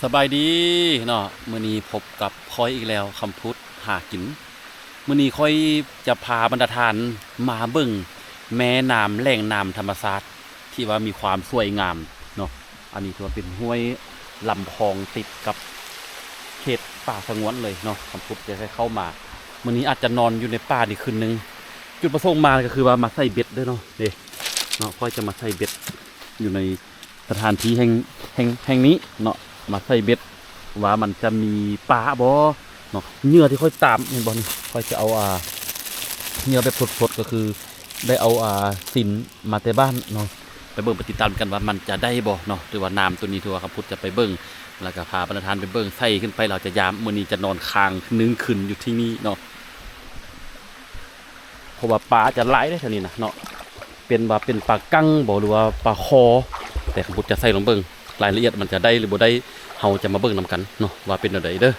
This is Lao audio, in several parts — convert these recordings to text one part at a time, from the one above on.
ສະບາຍດີເນາະ, ມື້ນີ້ພົບກັບຂ້ອຍອີກແລ້ວ ຄຳພຸດຫາກິນ. ມື້ນີ້ຂ້ອຍຈະພາບັນດາທ່ານມາເບິ່ງແມ່ນ້ຳ ແຫຼ່ງນ້ຳທຳມະຊາດທີ່ວ່າມີຄວາມສວຍງາມເນາະ. ອັນນີ້ຖືວ່າເປັນຫ້ວຍລຳຄອງຕິດກັບເຂດປ່າສະຫງວນເລີຍເນາະ, ຄຳພຸດຈະໄດ້ເຂົ້າມາ. ມື້ນີ້ອາດຈະນອນຢູ່ໃນປ່ານີ້ຄືນໜຶ່ງ. ຈຸດປະສົງມາກໍຄືວ່າມາໃສ່ເບັດເດີເນາະ, ເດ້ເນາະ, ຂ້ອຍຈະມາໃສ່ເບັດຢູ່ໃນ ສະຖານທີ່ແຫ່ງ ແຫ່ງ ແຫ່ງນີ້ເນາະ, ມາໃສ່ເບັດວ່າມັນຈະມີປາບໍ່ເນາະ. ເຫຍື່ອທີ່ຂ້ອຍຕາມ ເຫັນບໍ່ນີ້, ຂ້ອຍຈະເອົາ ອ່າ ເຫຍື່ອແບບສົດໆ ກໍຄືໄດ້ເອົາ ອ່າ ຊີ້ນມາແຕ່ບ້ານເນາະ. ໄປເບິ່ງໄປຕິດຕາມກັນວ່າມັນຈະໄດ້ບໍ່ເນາະ, ຫຼືວ່ານ້ຳໂຕນີ້ ຖືວ່າຄຳພຸດຈະໄປເບິ່ງ ແລ້ວກໍພາບັນດາທ່ານໄປເບິ່ງ ໃສ່ຂຶ້ນໄປ ລາວຈະຢາມ. ມື້ນີ້ຈະນອນຄ້າງໜຶ່ງຄືນຢູ່ທີ່ນີ້ເນາະ. ເພາະວ່າປາຈະຫຼາຍເດ້ແຖວນີ້ນະເນາະ, ເປັນວ່າເປັນປາກັງບໍ່ ຫຼືວ່າປາຄໍ, ແຕ່ຄຳພຸດຈະໃສ່ລອງເບິ່ງ ລາຍລະອຽດມັນຈະໄດ້ຫຼືບໍ່ໄດ້ ເຮົາຈະມາເບິ່ງນຳກັນເນາະ ວ່າເປັນແນວໃດເດີ.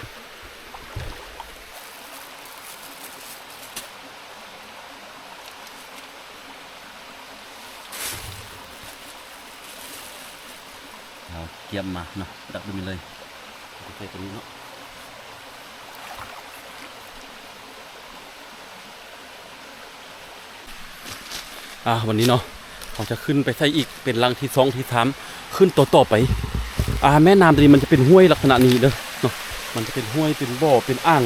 ເອົາກຽມມາເນາະ, ດັກແບບນີ້ເລີຍ, ໃສ່ຕົວນີ້ເນາະ. ອ່າ ວັນນີ້ເນາະ ເຮົາຈະຂຶ້ນໄປໃສ່ອີກ ເປັນຫຼັງທີສອງ ທີສາມ ຂຶ້ນຕໍ່ໆໄປ. ອ່າ ແມ່ນ້ຳຕົວນີ້ມັນຈະເປັນຫ້ວຍລັກສະນະນີ້ເດີເນາະ, ມັນຈະເປັນຫ້ວຍ ເປັນບໍ່ ເປັນອ່າງ.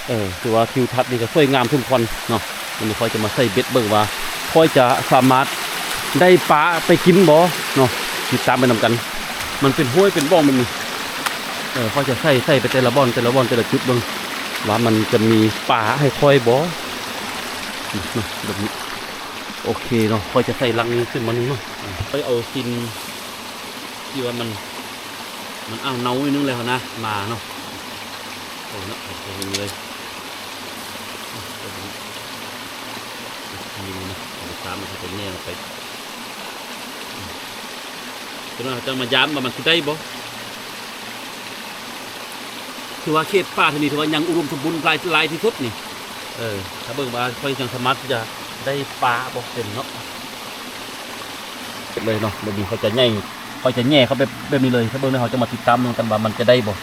ເອີ ຖືວ່າທິວທັດນີ້ກໍສວຍງາມສົມຄວນເນາະ. ວັນນີ້ຂ້ອຍຈະມາໃສ່ເບັດເບິ່ງວ່າຂ້ອຍຈະສາມາດໄດ້ປາໄປກິນບໍ່ເນາະ, ຕິດຕາມໄປນຳກັນ. ມັນເປັນຫ້ວຍເປັນບໍ່ແບບນີ້, ເອີ ຂ້ອຍຈະໃສ່ ໃສ່ໄປແຕ່ລະບ່ອນ ແຕ່ລະບ່ອນ ແຕ່ລະຈຸດເບິ່ງ ວ່າມັນຈະມີປາໃຫ້ຂ້ອຍບໍ່ເນາະ ແບບນີ້. ໂອເຄເນາະ, ຂ້ອຍຈະໃສ່ຫຼັງນີ້ຂຶ້ນມາໜຶ່ງເນາະ. ຂ້ອຍເອົາຊີ້ນທີ່ວ່າມັນ ມັນອ່າວເນົ່າໜ້ອຍໜຶ່ງແລ້ວຫັ້ນນະ ມາເນາະ. ເອົາເນາະ ເອົາເລີຍ ນີ້ນະ ເອົາໄປຕາມ ເອົາໄປແຍ່ລົງໄປ. ເຈົ້າໜ້າທີ່ເຈົ້າມາຢາມວ່າມັນຊິໄດ້ບໍ່. ຖືວ່າເຂດປ່າທີ່ນີ້ຖືວ່າຍັງອຸດົມສົມບູນຫຼາຍ ຫຼາຍທີ່ສຸດນີ້. ເອີ ຖ້າເບິ່ງວ່າຂ້ອຍຍັງສາມາດທີ່ຈະໄດ້ປາບໍ່ເປັນເນາະ. ເຮັດເລີຍເນາະ, ແບບນີ້ຂ້ອຍຈະໃຫຍ່ ຂ້ອຍຈະແຍ່ເຂົ້າໄປແບບນີ້ເລີຍ. ຖ້າເບິ່ງແລ້ວເຮົາຈະມາຕິດຕາມນຳກັນວ່າມັນຈະໄດ້ບໍ່.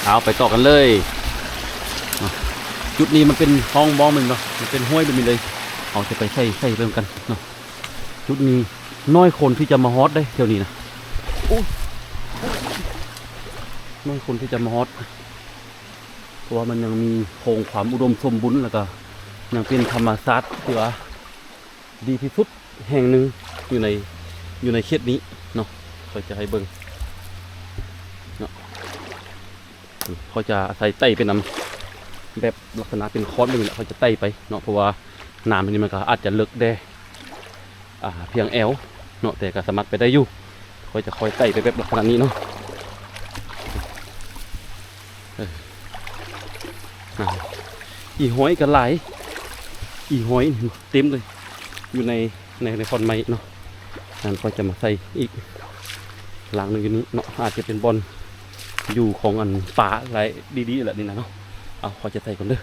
ເອົາ ໄປຕໍ່ກັນເລີຍເນາະ. ຈຸດນີ້ມັນເປັນຮ່ອງບ່ອນໜຶ່ງເນາະ, ມັນເປັນຫ້ວຍແບບນີ້ເລີຍ. ເຮົາຈະໄປໃສ່ ໃສ່ເບິ່ງກັນເນາະ. ຈຸດນີ້ນ້ອຍຄົນທີ່ຈະມາຮອດເດ້ ແຖວນີ້ນະ. ໂອ້ຍ ນ້ອຍຄົນທີ່ຈະມາຮອດ ເພາະວ່າມັນຍັງມີໂຄງຄວາມອຸດົມສົມບູນ ແລ້ວກໍຍັງເປັນທຳມະຊາດທີ່ວ່າດີທີ່ສຸດແຫ່ງໜຶ່ງຢູ່ໃນ ຢູ່ໃນເຂດນີ້ເນາະ. ຂ້ອຍຈະໃຫ້ເບິ່ງເນາະ, ຂ້ອຍຈະອາໄສໄຕ່ໄປນຳ ແບບລັກສະນະເປັນຄອນແບບນີ້ແຫຼະ, ຂ້ອຍຈະໄຕ່ໄປເນາະ ເພາະວ່ານ້ຳນີ້ມັນກໍອາດຈະເລິກແດ່ ອ່າ ພຽງແອວເນາະ, ແຕ່ກໍສາມາດໄປໄດ້ຢູ່. ຂ້ອຍຈະຄ່ອຍໄຕ່ໄປແບບລັກສະນະນີ້ເນາະ. ເອີ ອ່າ ອີຫອຍກໍຫຼາຍ, ອີຫອຍເຕັມເລີຍ ຢູ່ໃນ ໃນ ໃນຂອນໄມ້ເນາະ. ນັ້ນຂ້ອຍຈະມາໃສ່ອີກຫຼັງໜຶ່ງຢູ່ນີ້ເນາະ, ອາດຈະເປັນບ່ອນຢູ່ຂອງອັນປາຫຼາຍດີໆແຫຼະນີ້ນະເນາະ. ເອົາ ຂ້ອຍຈະໃສ່ກ່ອນເດີ.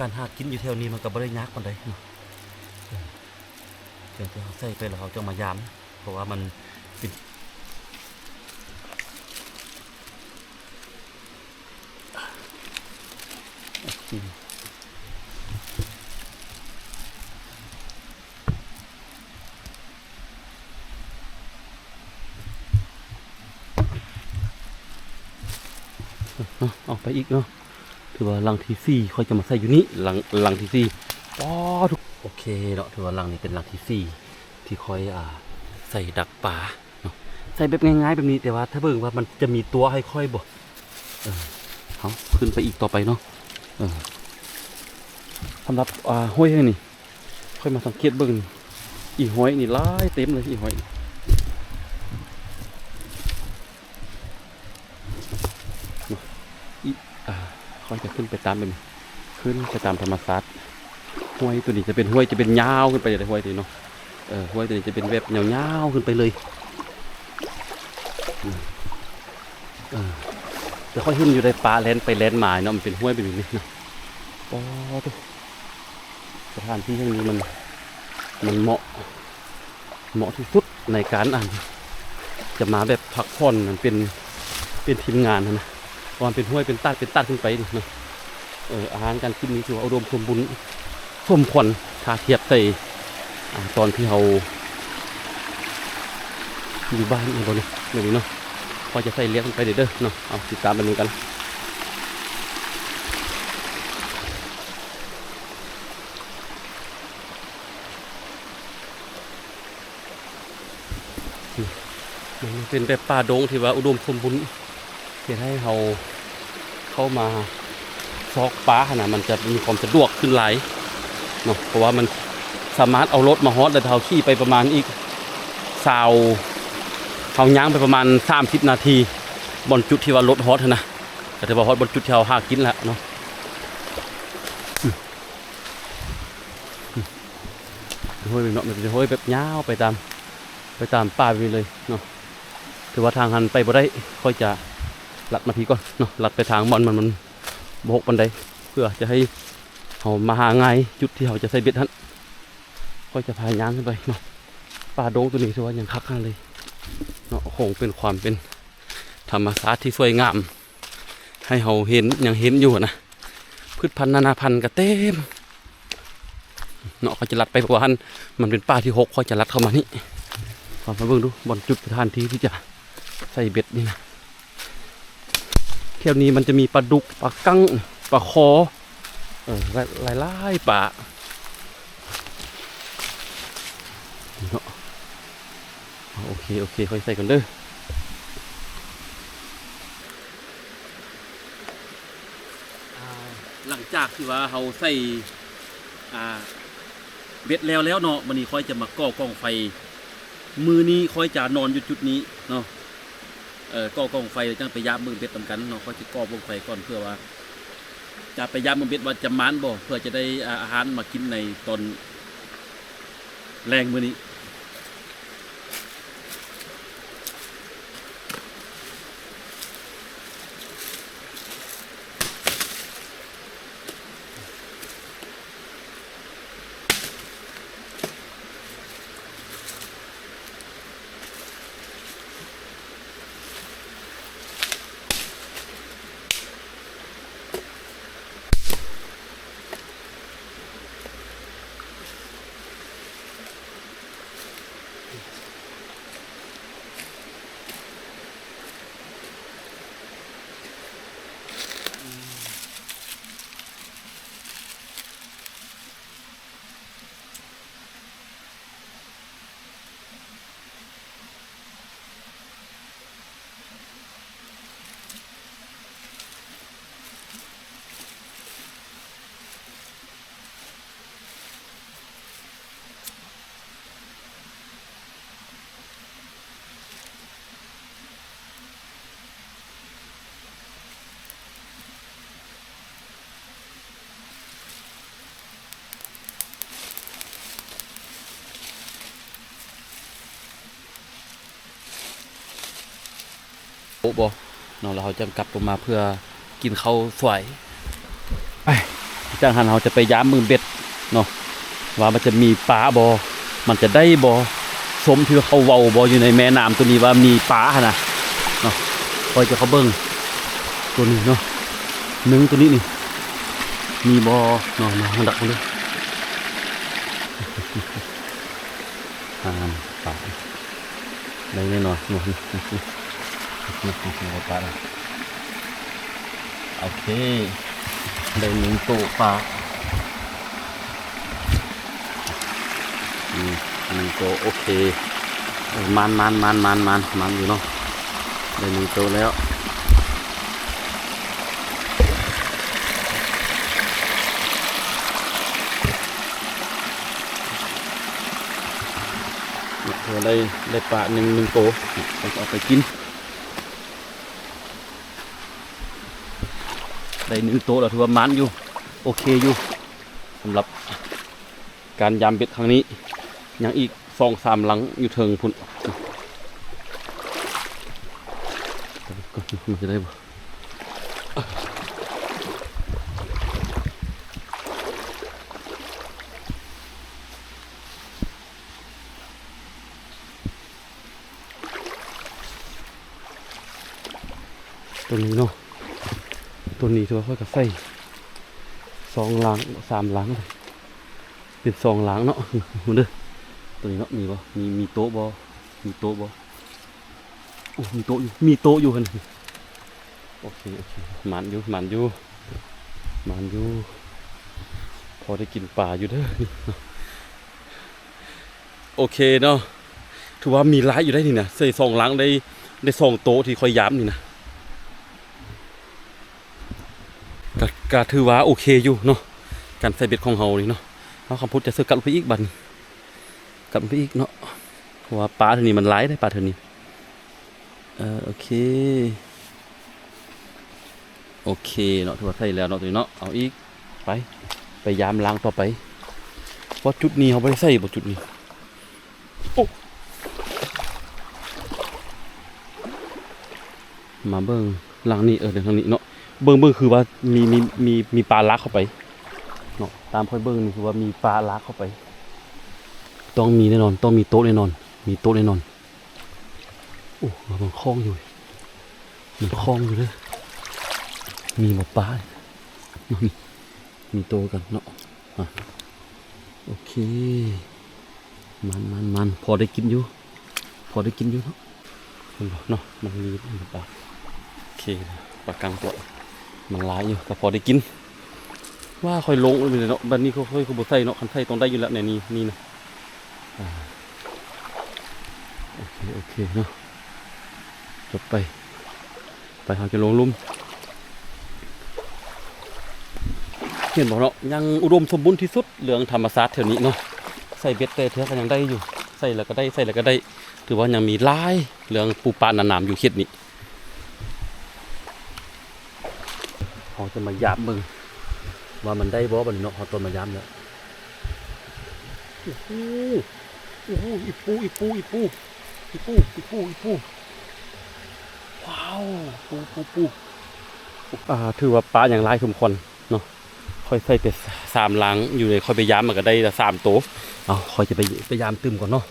ການຫາກິນຢູ່ແຖວນີ້ມັນກໍບໍ່ໄດ້ຍາກປານໃດເນາະ, ພຽງແຕ່ເຮົາໃສ່ໄປແລ້ວເຮົາຈະມາຢາມ ເພາະວ່າມັນເປັນ ໂອເຄ ເອົາໄປອີກເນາະ. ຖືວ່າຫຼັງທີສີ່ ຂ້ອຍຈະມາໃສ່ຢູ່ນີ້ ຫຼັງ ຫຼັງທີສີ່. ປ້າ ທຸກ ໂອເຄເນາະ, ຖືວ່າຫຼັງນີ້ເປັນຫຼັງທີສີ່ ທີ່ຂ້ອຍ ອ່າ ໃສ່ດັກປາເນາະ. ໃສ່ແບບງ່າຍໆແບບນີ້, ແຕ່ວ່າຖ້າເບິ່ງວ່າມັນຈະມີຕົວໃຫ້ຂ້ອຍບໍ່. ເອີ ເຮົາຂຶ້ນໄປອີກຕໍ່ໄປເນາະ. ເອີ ສຳລັບ ອ່າ ຫ້ວຍແຫ່ງນີ້ ຂ້ອຍມາສັງເກດເບິ່ງ ອີຫອຍນີ້ຫຼາຍເຕັມເລີຍ ອີຫອຍ. ມາ ອີ ອ່າ ຂ້ອຍຈະຂຶ້ນໄປຕາມເບິ່ງ ຂຶ້ນໄປຕາມທຳມະຊາດ. ຫ້ວຍຕົວນີ້ຈະເປັນຫ້ວຍ ຈະເປັນຍາວຂຶ້ນໄປເລີຍ ຫ້ວຍຕົວນີ້ເນາະ. ເອີ ຫ້ວຍຕົວນີ້ຈະເປັນແບບຍາວໆຂຶ້ນໄປເລີຍ. ເອີ ແຕ່ຂ້ອຍເຫັນຢູ່ໃດ ປາແລ່ນໄປແລ່ນມາເນາະ, ມັນເປັນຫ້ວຍເປັນແບບນີ້ເນາະ. ໂອ້ ສະຖານທີ່ແຫ່ງນີ້ມັນ ມັນເໝາະ ເໝາະທີ່ສຸດໃນການ ອັນ ຈະມາແບບພັກຜ່ອນ ອັນເປັນ ເປັນທີມງານຫັ້ນນະ, ເພາະວ່າມັນເປັນຫ້ວຍ ເປັນຕາດ ເປັນຕາດຂຶ້ນໄປນີ້ເນາະ. ເອີ ອາຫານການກິນນີ້ຖືວ່າອຸດົມສົມບູນ ສົມຄວນ ຖ້າທຽບໃສ່ ອາ ຕອນທີ່ເຮົາຢູ່ບ້ານແມ່ນບໍ່ນີ້ ແບບນີ້ເນາະ. ຂ້ອຍຈະໃສ່ລຽກມັນໄປເດີ້ເນາະ, ເອົາ ຕິດຕາມໄປເບິ່ງກັນ. ມັນເປັນແບບປ່າດົງທີ່ວ່າອຸດົມສົມບູນ ເຮັດໃຫ້ເຮົາເຂົ້າມາຊອກປ່າຫັ້ນນະ ມັນຈະມີຄວາມສະດວກຂຶ້ນຫຼາຍເນາະ, ເພາະວ່າມັນສາມາດເອົາລົດມາຮອດ ແລ້ວເຮົາຂີ່ໄປປະມານອີກຊາວ ເຮົາຍ່າງໄປປະມານສາມສິບນາທີ ບ່ອນຈຸດທີ່ວ່າລົດຮອດຫັ້ນນະ, ກໍຖືວ່າຮອດບ່ອນຈຸດທີ່ເຮົາຫາກິນແລ້ວເນາະ. ຫ້ວຍເນາະ, ມັນເປັນຫ້ວຍແບບຍາວໄປຕາມ ໄປຕາມປ່າແບບນີ້ເລີຍເນາະ. ຖືວ່າທາງຫັ້ນໄປບໍ່ໄດ້, ຂ້ອຍຈະລັດມາພີ້ກ່ອນເນາະ, ລັດໄປທາງບ່ອນມັນ ມັນບໍ່ຮົກປານໃດ ເພື່ອຈະໃຫ້ເຮົາມາຫາງ່າຍຈຸດທີ່ເຮົາຈະໃສ່ເບັດຫັ້ນ. ຂ້ອຍຈະພາຍ່າງຂຶ້ນໄປເນາະ. ປ່າດົງໂຕນີ້ຖືວ່າຍັງຄັກຂະໜາດເລີຍເນາະ, ຄົງເປັນຄວາມເປັນທຳມະຊາດທີ່ສວຍງາມ ໃຫ້ເຮົາເຫັນ ຍັງເຫັນຢູ່ນະ. ພືດພັນນານາພັນກໍເຕັມເນາະ. ຂ້ອຍຈະລັດໄປ ເພາະວ່າຫັ້ນມັນເປັນປ່າທີ່ຮົກ, ຂ້ອຍຈະລັດເຂົ້າມານີ້. ເຮົາມາເບິ່ງດູບ່ອນຈຸດສະຖານທີ່ທີ່ຈະໃສ່ເບັດນີ້ນະ. ແຖວນີ້ມັນຈະມີປາດຸກ ປາກັ້ງ ປາຄໍ ເອີ ຫຼາຍ ຫຼາຍໆ ປາເນາະ. ໂອເຄ ໂອເຄ ຂ້ອຍໃສ່ກ່ອນເດີ້. ອ່າ ຫຼັງຈາກທີ່ວ່າເຮົາໃສ່ ອ່າ ເບັດແລ້ວແລ້ວເນາະ, ມື້ນີ້ຂ້ອຍຈະມາກໍ່ກອງໄຟ. ມື້ນີ້ຂ້ອຍຈະນອນຢູ່ຈຸດນີ້ເນາະ, ເອີ ກໍ່ກອງໄຟແລ້ວຈັ່ງໄປຢາມເບິ່ງເບັດນຳກັນເນາະ. ຂ້ອຍຈະກໍ່ເບິ່ງໄຟກ່ອນ ເພື່ອວ່າຈະໄປຢາມເບິ່ງເບັດວ່າຈະໝານບໍ່, ເພື່ອຈະໄດ້ ອ່າ ອາຫານມາກິນໃນຕອນ ແລງມື້ນີ້. ໂອະບໍ່ເນາະ, ແລ້ວເຮົາຈະກັບລົງມາເພື່ອກິນເຂົ້າສວຍ. ໄປ ຈາກຫັ້ນເຮົາຈະໄປຢາມເບິ່ງເບັດເນາະ ວ່າມັນຈະມີປາບໍ່ ມັນຈະໄດ້ບໍ່ ສົມທີ່ເຂົາເວົ້າບໍ່ ຢູ່ໃນແມ່ນ້ຳໂຕນີ້ວ່າມີປາຫັ້ນນະເນາະ. ຂ້ອຍຈະເຂົ້າເບິ່ງໂຕນີ້ເນາະ ໜຶ່ງໂຕນີ້ນີ້ ມີບໍ່ເນາະ ເນາະ ດັກເບິ່ງເດີ້. ອ່າ ປາ ໄດ້ແນ່ນອນເນາະ ປາ. ໂອເຄ ໄດ້ໜຶ່ງໂຕປາ ໜຶ່ງ ໜຶ່ງໂຕ. ໂອເຄ ເອີ ໝານ ໝານ ໝານ ໝານ ໝານ ໝານຢູ່ເນາະ. ໄດ້ໜຶ່ງໂຕແລ້ວ. ເອີ ໄດ້ ໄດ້ປາໜຶ່ງ ໜຶ່ງໂຕ ເອົາໄປກິນ. ໄດ້ໜຶ່ງໂຕແລ້ວ ຖືວ່າໝານຢູ່ ໂອເຄຢູ່ ສຳລັບການຢາມເບັດຄັ້ງນີ້. ຍັງອີກສອງສາມຫຼັງຢູ່ເທິງພຸ້ນ ມັນຈະໄດ້ບໍ່? ຕົວນີ້ເນາະ ຕົວນີ້ຖືວ່າຂ້ອຍກໍໃສ່ສອງຫຼັງ ສາມຫຼັງ ເປັນສອງຫຼັງເນາະ. ເບິ່ງເດີ ຕົວນີ້ເນາະ ມີບໍ່ ມີ ມີໂຕະບໍ່ ມີໂຕະບໍ່? ໂອ້ ມີໂຕະຢູ່ ມີໂຕະຢູ່ຫັ້ນ. ໂອເຄ ໂອເຄ ໝານຢູ່ ໝານຢູ່ ໝານຢູ່ ພໍໄດ້ກິນປາຢູ່ເດີນີ້ເນາະ. ໂອເຄເນາະ ຖືວ່າມີຫຼາຍຢູ່ໄດ໋ນີ້ນະ ໃສ່ສອງຫຼັງໄດ້ ໄດ້ສອງໂຕທີ່ຂ້ອຍຢາມນີ້ນະ ກະ ກະຖືວ່າໂອເຄຢູ່ເນາະ ການໃສ່ເບັດຂອງເຮົານີ້ເນາະ. ເຮົາຄຳພຸດຈະເສີກັບລົງໄປອີກບັດນີ້ ກັບລົງໄປອີກເນາະ ເພາະວ່າປາເທື່ອນີ້ມັນຫຼາຍເດ້ ປາເທື່ອນີ້. ເອີ ໂອເຄ ໂອເຄເນາະ ຖືວ່າໃສ່ແລ້ວເນາະ ຕົວນີ້ເນາະ. ເອົາອີກ ໄປ ໄປຢາມຫຼັງຕໍ່ໄປ ວ່າຈຸດນີ້ເຮົາບໍ່ໄດ້ໃສ່ບໍ່ ຈຸດນີ້. ໂອ້ ມາເບິ່ງຫຼັງນີ້ ເອີ ຫຼັງນີ້ເນາະ ເບິ່ງ ເບິ່ງ ຄືວ່າມີ ມີ ມີ ມີປາລາກເຂົ້າໄປເນາະ. ຕາມຂ້ອຍເບິ່ງນີ້ ຄືວ່າມີປາລາກເຂົ້າໄປ ຕ້ອງມີແນ່ນອນ ຕ້ອງມີໂຕະແນ່ນອນ ມີໂຕະແນ່ນອນ. ໂອ້ ມັນຄ້ອງຢູ່ ມັນຄ້ອງຢູ່ເດີ ມີບໍ່ປາ? ມີໂຕກັນເນາະ. ອາ ໂອເຄ ມັນ ມັນ ມັນ ພໍໄດ້ກິນຢູ່ ພໍໄດ້ກິນຢູ່ເນາະ. ເຫັນບໍ່ເນາະ ມັນມີປາ ໂອເຄ ປາກາງປວດ ມັນຫຼາຍຢູ່ ກໍພໍໄດ້ກິນ. ວ່າຂ້ອຍລົງເລີຍເນາະ ບັດນີ້ຂ້ອຍ ຂ້ອຍຄືບໍ່ໃສ່ເນາະ ຄັນໃສ່ຕ້ອງໄດ້ຢູ່ແລ້ວ ແນວນີ້ ນີ້ນະ. ອາ ໂອເຄ ໂອເຄເນາະ ຈົບໄປ ໄປ ເຮົາຈະລົງລຸ່ມ. ເຫັນບໍ່ເນາະ ຍັງອຸດົມສົມບູນທີ່ສຸດ ເລື່ອງທຳມະຊາດແຖວນີ້ເນາະ. ໃສ່ເບັດແຕ່ເທື່ອກໍຍັງໄດ້ຢູ່ ໃສ່ແລ້ວກໍໄດ້ ໃສ່ແລ້ວກໍໄດ້ ຖືວ່າຍັງມີຫຼາຍເລື່ອງປູປານານາມຢູ່ເຂດນີ້. ເຮົາຈະມາຢາມເບິ່ງວ່າມັນໄດ້ບໍ່ບັດນີ້ເນາະ ເຮົາຕ້ອງມາຢາມແລ້ວ. ໂອ້ໂຫ ໂອ້ໂຫ ອີ່ປູ ອີ່ປູ ອີ່ປູ ອີ່ປູ ອີ່ປູ ອີ່ປູ ວ້າວ ປູ ປູ ປູ ອາ ຖືວ່າປາຍັງຫຼາຍສົມຄວນເນາະ. ຂ້ອຍໃສ່ແຕ່ສາມຫຼັງຢູ່ເດ ຂ້ອຍໄປຢາມມັນກໍໄດ້ລະສາມໂຕ. ເອົາ ຂ້ອຍຈະໄປ ໄປຢາມຕື່ມກ່ອນເນາະ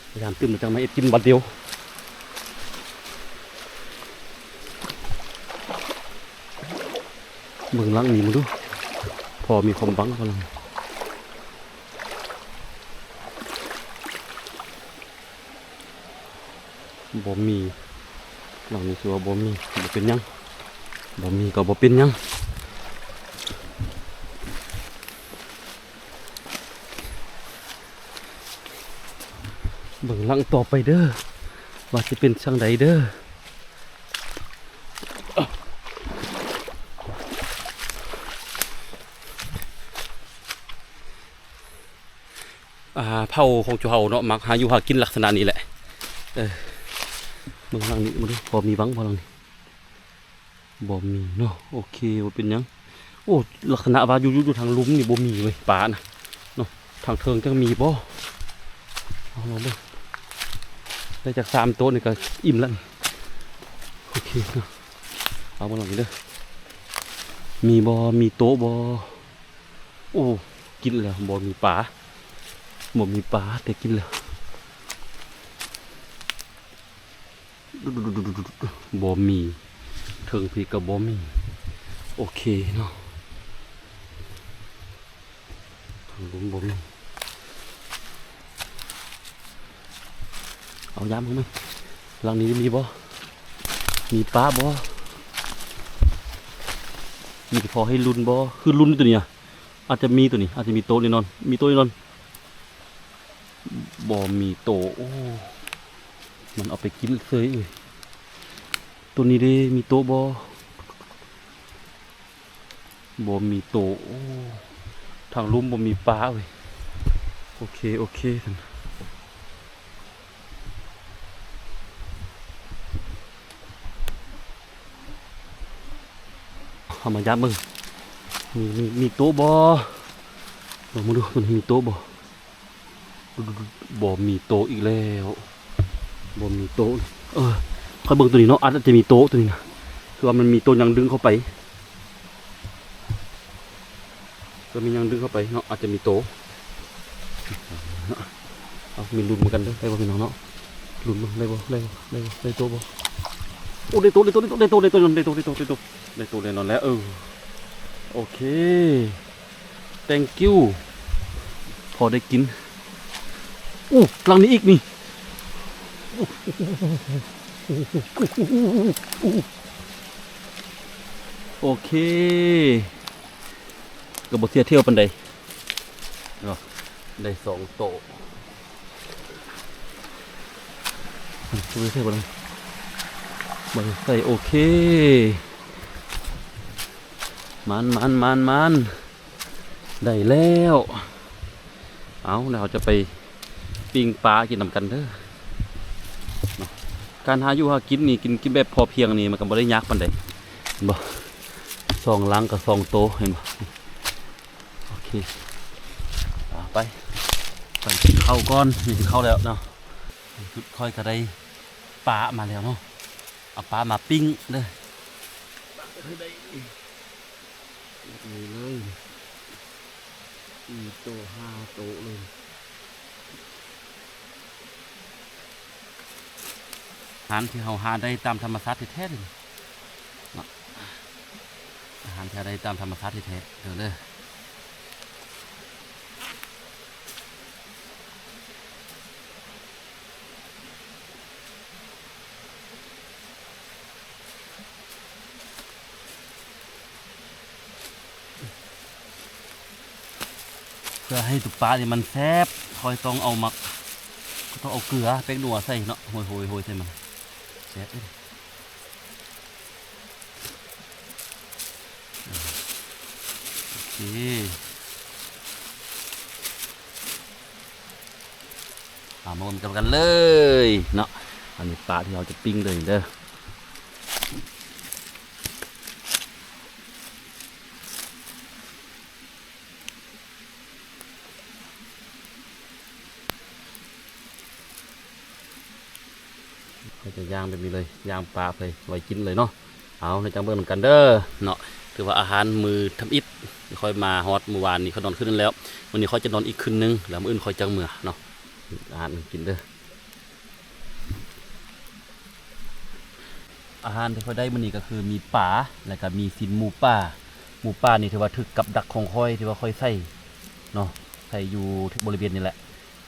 ໄປຢາມຕື່ມແລ້ວຈັ່ງມາເຮັດກິນບາດດຽວ. ເບິ່ງຫຼັງນີ້ມາດູ ພໍມີຄວາມຫວັງບໍ່ຫຼັງ? ບໍ່ມີ ຫຼັງນີ້ຖືວ່າບໍ່ມີ ບໍ່ເປັນຫຍັງ ບໍ່ມີກໍບໍ່ເປັນຫຍັງ. ເບິ່ງຫຼັງຕໍ່ໄປເດີ ວ່າຊິເປັນຈັ່ງໃດເດີ. ອ່າ ເຜົ່າຂອງຈຸເຮົາເນາະ ມັກຫາຢູ່ຫາກິນລັກສະນະນີ້ແຫຼະ. ເອີ ເບິ່ງຫຼັງນີ້ ເບິ່ງດູ ພໍມີຫວັງບໍ່ຫຼັງນີ້? ບໍ່ມີເນາະ. ໂອເຄ ບໍ່ເປັນຫຍັງ. ໂອ້ ລັກສະນະວ່າຢູ່ ຢູ່ ຢູ່ທາງລຸ່ມນີ້ບໍ່ມີເວີຍ ປານະເນາະ. ທາງເທິງຈັກມີບໍ່? ເອົາລອງເບິ່ງ ໄດ້ຈັກສາມໂຕນີ້ກໍອີ່ມແລ້ວ. ໂອເຄເນາະ ເອົາເບິ່ງຫຼັງນີ້ເດີ ມີບໍ່ ມີໂຕະບໍ່? ໂອ້ ກິນແລ້ວ ບໍ່ມີປາ ບໍ່ມີປາ ແຕ່ກິນແລ້ວ. ບໍ່ມີ ເທິງພີ້ກໍບໍ່ມີ. ໂອເຄເນາະ ທາງລຸ່ມບໍ່ມີ. ເອົາຢາມເບິ່ງ ຫຼັງນີ້ມີບໍ່? ມີປາບໍ່? ມີພໍໃຫ້ລຸ້ນບໍ່? ຄືລຸ້ນຕົວນີ້ອະ ອາດຈະມີຕົວນີ້ ອາດຈະມີໂຕະແນ່ນອນ ມີໂຕະແນ່ນອນ. ບໍ່ມີໂຕະ ໂອ້ ມັນເອົາໄປກິນເສີຍເອີຍ. ຕົວນີ້ເດ ມີໂຕະບໍ່? ບໍ່ມີໂຕະ ໂອ້ ທາງລຸ່ມບໍ່ມີປາເວີຍ. ໂອເຄ ໂອເຄ ເຮົາມາຢາມເບິ່ງ ມີ ມີ ມີໂຕະບໍ່? ເບິ່ງ ມາດູ ຕົວນີ້ມີໂຕະບໍ່? ບໍ່ມີໂຕະອີກແລ້ວ ບໍ່ມີໂຕະ. ເອີ ຂ້ອຍເບິ່ງຕົວນີ້ເນາະ ອາດ ອາດຈະມີໂຕະຕົວນີ້ນະ ຄືວ່າມັນມີໂຕະຫຍັງດຶງເຂົ້າໄປ ກໍມີຫຍັງດຶງເຂົ້າໄປເນາະ ອາດຈະມີໂຕ. ເອົາ ມີລຸ້ນນຳກັນເດີ ໄດ້ບໍ່ພີ່ນ້ອງເນາະ? ລຸ້ນເບິ່ງ ໄດ້ບໍ່ ໄດ້ບໍ່ ໄດ້ບໍ່ ໄດ້ໂຕະບໍ່? ໂອ້ ໄດ້ໂຕ ໄດ້ໂຕ ໄດ້ໂຕ ໄດ້ໂຕ ໄດ້ໂຕ ໄດ້ໂຕ ໄດ້ໂຕ ໄດ້ໂຕ ໄດ້ໂຕ ໄດ້ໂຕແນ່ນອນແລ້ວ. ເອີ ໂອເຄ thank you ພໍໄດ້ກິນ. ໂອ້ ຫຼັງນີ້ອີກນີ້. ໂອເຄ ກໍບໍ່ເສຍທ່ຽວປານໃດເນາະ ໄດ້ສອງໂຕ. ບໍ່ໄດ້ໃສ່ ບໍ່ໄດ້ ບໍ່ໄດ້ໃສ່. ໂອເຄ ມານໆໆໆ ໄດ້ແລ້ວ. ເອົາ ແລ້ວເຮົາຈະໄປປີ້ງປາກິນນຳກັນເດີເນາະ. ການຫາຢູ່ຫາກິນນີ້ ກິນ ກິນແບບພໍພຽງນີ້ ມັນກໍບໍ່ໄດ້ຍາກປານໃດ ເຫັນບໍ່? ສອງຫຼັງກໍສອງໂຕ ເຫັນບໍ່? ໂອເຄ ອ່າ ໄປ ໄປກິນເຂົ້າກ່ອນ. ນີ້ກິນເຂົ້າແລ້ວເນາະ. ຈຸດຂ້ອຍກໍໄດ້ປາມາແລ້ວເນາະ. ເອົາປາມາປີ້ງເດີ. ປາຄືໄດ້ ນີ້ເລີຍ ສີ່ໂຕ ຫ້າໂຕເລີຍ. ອາຫານທີ່ເຮົາຫາໄດ້ຕາມທຳມະຊາດແທ້ໆເລີຍເນາະ. ອາຫານທີ່ຫາໄດ້ຕາມທຳມະຊາດແທ້ໆເດີ. ເພື່ອໃຫ້ຕຸບປານີ້ມັນແຊບ ຂ້ອຍຕ້ອງເອົາໝາກ ຕ້ອງເອົາເກືອ ແປ້ງນົວໃສ່ເນາະ ໂຮຍໆໆໃສ່ມັນ ແຊບເດ້. ໂອເຄ ເອົາມາເບິ່ງນຳກັນເລີຍເນາະ. ອັນນີ້ປາທີ່ເຮົາຈະປີ້ງເລີຍເດີ. ຂ້ອຍຈະຍ່າງແບບນີ້ເລີຍ ຍ່າງປາໄປໄວ້ກິນເລີຍເນາະ. ເອົາ ແລ້ວຈັ່ງເບິ່ງນຳກັນເດີເນາະ. ຖືວ່າອາຫານມື້ທຳອິດທີ່ຂ້ອຍມາຮອດມື້ວານນີ້ ຂ້ອຍນອນຄືນໜຶ່ງແລ້ວ. ມື້ນີ້ຂ້ອຍຈະນອນອີກຄືນໜຶ່ງ ແລ້ວມື້ອື່ນຂ້ອຍຈັ່ງເມືອເນາະ. ອາຫານກິນເດີ. ອາຫານທີ່ຂ້ອຍໄດ້ມື້ນີ້ກໍຄືມີປາ ແລ້ວກໍມີຊີ້ນໝູປ່າ. ໝູປ່ານີ້ຖືວ່າຖືກກັບດັກຂອງຂ້ອຍ ທີ່ວ່າຂ້ອຍໃສ່ເນາະ ໃສ່ຢູ່ບໍລິເວນນີ້ແຫຼະ.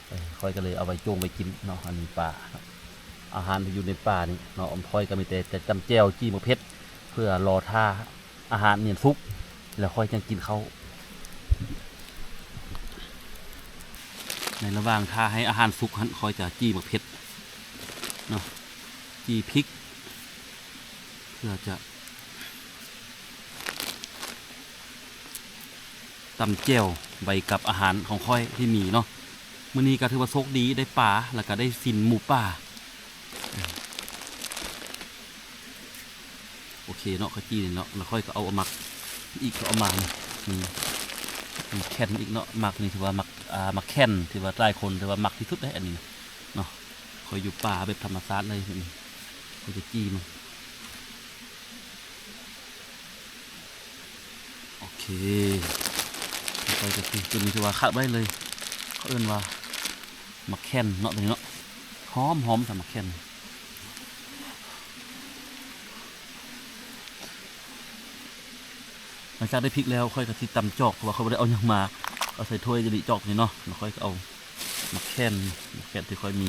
ເອີ ຂ້ອຍກໍເລີຍເອົາໄວ້ຈົ່ງໄວ້ກິນເນາະ. ອັນນີ້ປາ ອາຫານທີ່ຢູ່ໃນປ່ານີ້ເນາະ ຂ້ອຍກໍມີແຕ່ຈະຈ້ຳແຈ່ວ ຈີ່ໝາກເຜັດ ເພື່ອລໍຖ້າອາຫານນີ້ສຸກ ແລ້ວຂ້ອຍຈັ່ງກິນເຂົ້າ. ໃນລະຫວ່າງຖ້າໃຫ້ອາຫານສຸກຫັ້ນ ຂ້ອຍຈະຈີ່ໝາກເຜັດເນາະ ຈີ່ພິກ ເພື່ອຈະ ຕຳແຈ່ວໄວ້ກັບອາຫານຂອງຂ້ອຍທີ່ມີເນາະ. ມື້ນີ້ກໍຖືວ່າໂຊກດີໄດ້ປາ ແລ້ວກໍໄດ້ຊີ້ນໝູປ່າ. ໂອເຄເນາະ ຂ້ອຍຈີ່ນີ້ເນາະ ແລ້ວຂ້ອຍກໍເອົາໝາກອີກ ກໍເອົາມານີ້ ມີ ມີແຄນອີກເນາະ. ໝາກນີ້ຖືວ່າໝາກ ອ່າ ໝາກແຄນ ທີ່ວ່າຫຼາຍຄົນຖືວ່າມັກທີ່ສຸດເດ້ ອັນນີ້ເນາະ. ຂ້ອຍຢູ່ປ່າແບບທຳມະຊາດເລີຍ ຂ້ອຍຈະຈີ່ມັນ. ໂອເຄ ໄປກໍຄື ຕົວນີ້ຖືວ່າຂາດບໍ່ໄດ້ເລີຍ ເຂົາເອີ້ນວ່າໝາກແຄນເນາະ ຕົວນີ້ເນາະ ຫອມໆ ສຳໝາກແຄນ. ຫຼັງຈາກໄດ້ພິກແລ້ວ ຂ້ອຍກໍຊິຕຳຈອກ ເພາະວ່າຂ້ອຍບໍ່ໄດ້ເອົາຫຍັງມາ ເອົາໃສ່ຖ້ວຍ ຈະນີ້ຈອກນີ້ເນາະ ແລ້ວຂ້ອຍກໍເອົາໝາກແຄນ ໝາກແຄນທີ່ຂ້ອຍມີ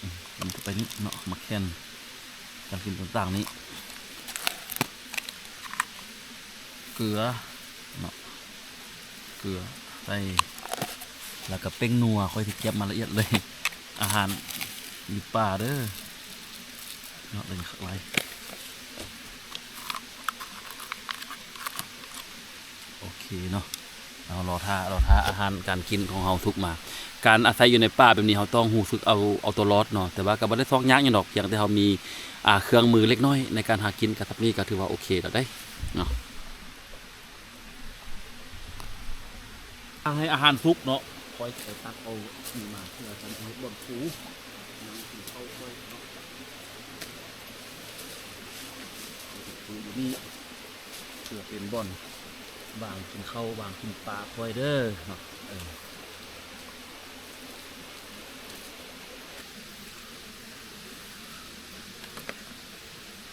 ອືມ ຕຳເຂົ້າໄປນີ້ເນາະ ໝາກແຄນ ການກິນຕ່າງໆນີ້ ເກືອເນາະ ເກືອໃສ່ ແລ້ວກໍແປ້ງນົວ ຂ້ອຍຊິກຽມມາລະອຽດເລີຍ ອາຫານຢູ່ປ່າເດີເນາະ ເລີຍຄັກຫຼາຍ. ໂອເຄເນາະ ເຮົາລໍຖ້າ ລໍຖ້າອາຫານການກິນຂອງເຮົາສຸກມາ. ການອາໄສຢູ່ໃນປ່າແບບນີ້ ເຮົາຕ້ອງຮູ້ສຶກເອົາ ເອົາຕົວລອດເນາະ ແຕ່ວ່າກໍບໍ່ໄດ້ຊອກຍາກຫຍັງດອກ ພຽງແຕ່ເຮົາມີ ອ່າ ເຄື່ອງມືເລັກນ້ອຍໃນການຫາກິນ ກໍສ່ຳນີ້ກໍຖືວ່າໂອເຄແລ້ວເດ້ເນາະ. ຖ້າໃຫ້ອາຫານສຸກເນາະ ຂ້ອຍຈະຕັກເອົານີ້ມາ ເພື່ອຈະເຮັດບ່ອນປູ ນັ່ງກິນເຂົ້າຂ້ອຍເນາະ ເຮັດປູຢູ່ນີ້ ເພື່ອເປັນບ່ອນວາງກິນເຂົ້າ ວາງກິນປາຂ້ອຍເດີເນາະ ເອີ.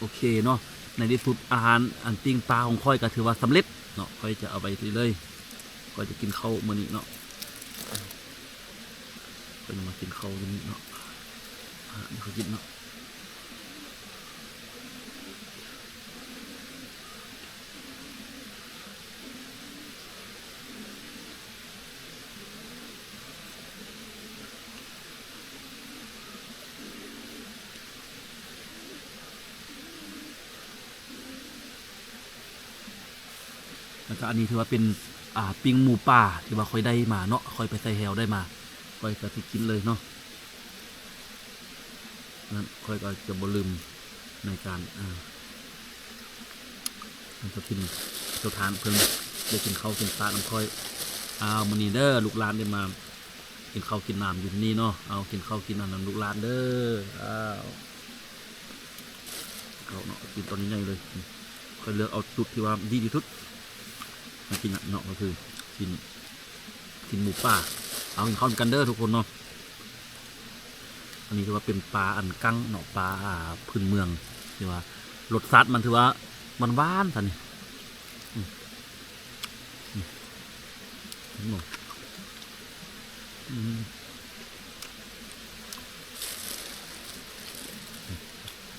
ໂອເຄເນາະ ໃນທີ່ສຸດອາຫານອັນປີ້ງປາຂອງຂ້ອຍກໍຖືວ່າສຳເລັດເນາະ. ຂ້ອຍຈະເອົາໄວ້ທີ່ເລີຍ ຂ້ອຍຈະກິນເຂົ້າມື້ນີ້ເນາະ ຂ້ອຍຈະມາກິນເຂົ້າຢູ່ນີ້ເນາະ ອາ ນີ້ຂ້ອຍກິນເນາະ. ແລ້ວກໍອັນນີ້ຖືວ່າເປັນ ອ່າ ປີ້ງໝູປ່າທີ່ວ່າຂ້ອຍໄດ້ມາເນາະ ຂ້ອຍໄປໃສ່ແຮ້ວໄດ້ມາ ຂ້ອຍກໍຊິກິນເລີຍເນາະ. ນັ້ນຂ້ອຍກໍຈະບໍ່ລືມໃນການ ອ່າ ເຈົ້າຖິ່ນເຈົ້າທານເພິ່ນໄດ້ກິນເຂົ້າກິນປານຳຂ້ອຍ. ອ້າວ ມື້ນີ້ເດີ ລູກຫຼານໄດ້ມາກິນເຂົ້າກິນນ້ຳຢູ່ທີ່ນີ້ເນາະ. ເອົາ ກິນເຂົ້າກິນນ້ຳນຳລູກຫຼານເດີ. ອ້າວ ເອົາເນາະ ກິນຕອນໃຫຍ່ໆເລີຍ. ຂ້ອຍເລືອກເອົາຈຸດທີ່ວ່າດີທີ່ສຸດມາກິນເນາະ ກໍຄືຊິ້ນ ຊິ້ນໝູປ່າ. ເອົາ ກິນເຂົ້ານຳກັນເດີທຸກຄົນເນາະ. ອັນນີ້ຖືວ່າເປັນປາອັນກັ້ງເນາະ ປາ ອ່າ ພື້ນເມືອງ ທີ່ວ່າລົດຊາດມັນຖືວ່າຫວານໆຊະນີ້. ອືມ ອືມ ອືມ ອືມ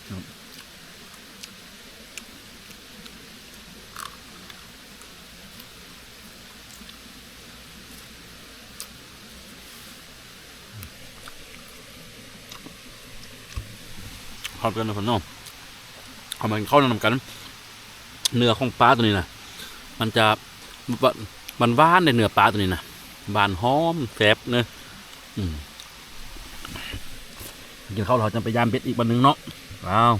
ເນາະ. ເຂົ້າກັນເນາະ ເຮົາມາກິນເຂົ້ານຳກັນ. ເນື້ອຂອງປາໂຕນີ້ນະ ມັນຈະຫວານໆເດ້ ເນື້ອປາໂຕນີ້ນະ ຫວານຫອມແຊບເນາະ. ອືມ ກິນເຂົ້າແລ້ວເຮົາຈັ່ງໄປຢາມເບັດອີກບາດໜຶ່ງເນາະ. ອ້າວ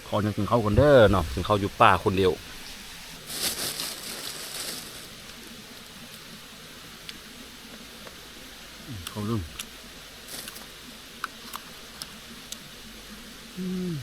ຂໍອະນຸຍາດກິນເຂົ້າກ່ອນເດີເນາະ ກິນເຂົ້າຢູ່ປ່າຄົນດຽວ. ເຂົ້າເດີ ອືມ.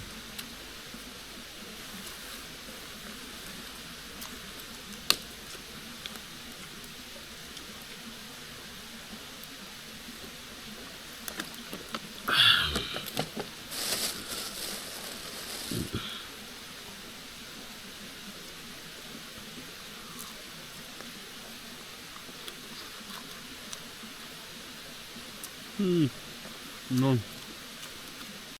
ອືມ ເນາະ.